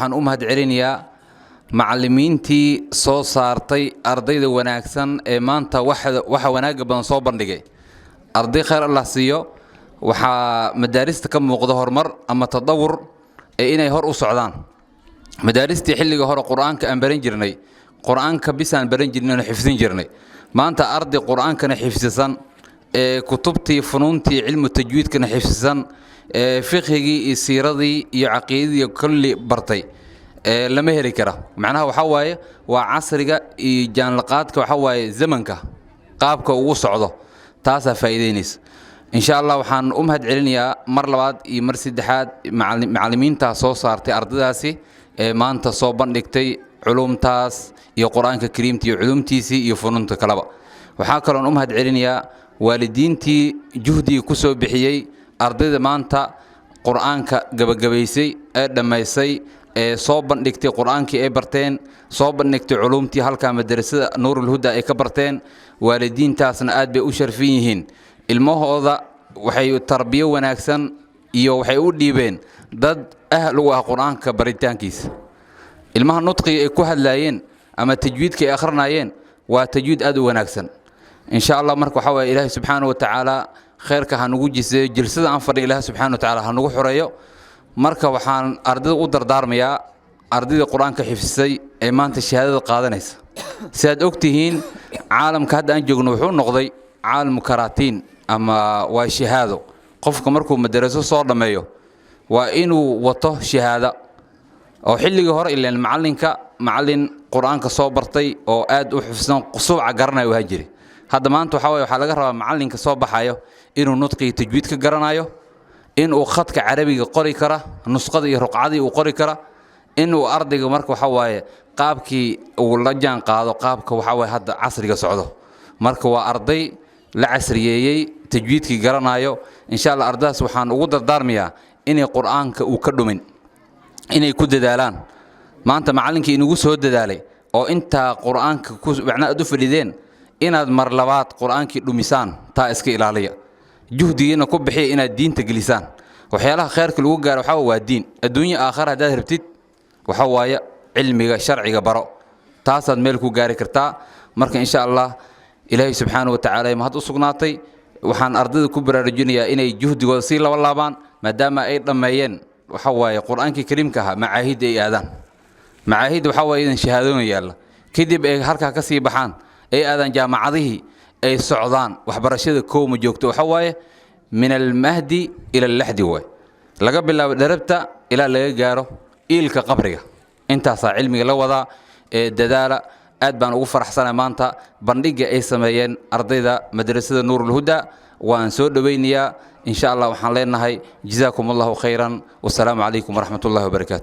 Waxaan u mahad celinayaa macallimiintii soo saartay ardayda wanaagsan ee maanta waxa wanaagga badan soo bandhigay. Arday khayr Allah siiyo. Waxaa madaarista ka muuqda horumar ama tadawur ee inay hor u socdaan. Madaaristii xilliga hore Qur-aanka aan baran jirnay, Qur-aanka bisaan baran jirnay oon xifdin jirnay. Maanta arday Qur-aankana xifdisan, ee kutubtii funuuntii cilmu tajwiidkana xifdisan, ee fiqhigii iyo siiradii iyo caqiidadii kulli bartay ee lama heli kara. Macnaha waxaa waaye waa casriga iyo jaanlaqaadka, waxaa waaye zamanka qaabka ugu socdo, taasaa faa'iidaynaysa insha Allah. Waxaan u mahad celinayaa mar labaad iyo mar saddexaad macallimiintaa soo saartay ardaydaasi ee maanta soo bandhigtay culumtaas iyo Qur-aanka kariimta iyo culumtiisii iyo funuunta kaleba. Waxaa kaloon u mahad celinayaa waalidiintii juhdiga ku soo bixiyey ardayda maanta Qur-aanka gabagabaysay ee dhammaysay, ee soo bandhigtay Qur-aankii ay barteen, soo bandhigtay culumtii halkaa madrasada Nuurulhuda ay ka barteen. Waalidiintaasna aad bay u sharfan yihiin. Ilmahooda waxay tarbiyo wanaagsan iyo waxay u dhiibeen dad ahl u ah Qur-aanka baritaankiisa. Ilmaha nudqiga ay ku hadlaayeen ama tajwiidka ay akhrinayeen waa tajwiid aad u wanaagsan insha Allah. Marka waxaa waye, Ilaahay subxaana wa tacaala khayrka ha nugu jiseeyo. Jilsada aan fadhin Ilaahay subxaana wa tacaala ha nugu xoreeyo. Marka waxaan ardayda u dardaarmayaa, ardayda Qur-aanka xifdisay ee maanta shahaadada qaadanaysa, sidaad og tihiin, caalamka hadda aan joogno wuxuu noqday caalamu karaatiin ama waa shahaado. Qofka markuu madaraso soo dhammeeyo waa inuu wato shahaada. Oo xilligii hore ileen macallinka macallin Qur-aanka soo bartay oo aad u xifsan, suuca garanaya u ahaan jiray. Hadda maanta waxaa waye waxaa laga rabaa macallinka soo baxayo inuu nudqiga tajwiid ka garanayo, inuu khadka Carabiga qori kara, nusqada iyo ruqcadii uu qori kara, inuu ardayga marka waxa waaye qaabkii uu la jaan qaado qaabka waxa waaye hadda casriga socdo. Marka waa arday la casriyeeyey, tajwiidkii garanayo insha Allah. Ardaydaas waxaan ugu dardaarmayaa inay Qur-aanka uu ka dhumin, inay ku dadaalaan. Maanta macallinkii inugu soo dadaalay oo intaa Qur-aanka ku macnaa aad u fadhideen, inaad mar labaad Qur-aankii dhumisaan, taa iska ilaaliya. Juhdigiina ku bixiya inaad diinta gelisaan. Waxyaalaha khayrka lagu gaaro waxaa waa diin. Adduunyo aakhara haddaad rabtid, waxa waaye cilmiga sharciga baro, taasaad meel ku gaari kartaa. Marka insha Allah, Ilaahay subxaana wa tacaala mahad u sugnaatay. Waxaan ardayda ku baraarujinayaa inay juhdigooda sii laba laabaan, maadaama ay dhammeeyeen waxa waaye Qur-aankii kariimka ahaa. Macaahidda ay aadaan, macaahidda waxaa waaye idan shahaadooyin yaalla, kadib ay halkaa ka sii baxaan, ay aadaan jaamacadihii, ay socdaan waxbarashada. Kow ma joogto, waxa waaye min almahdi ila allaxdi waay, laga bilaabo dherabta ilaa laga gaaro iilka qabriga, intaasaa cilmiga la wadaa. Ee dadaala. Aad baan ugu faraxsanahay maanta bandhigga ay sameeyeen ardayda madrasada Nuurulhuda. Waan soo dhowaynayaa insha Allah. Waxaan leenahay jazaakum Allahu khayran, wasalaamu calaykum waraxmat ullahi wabarakaatu.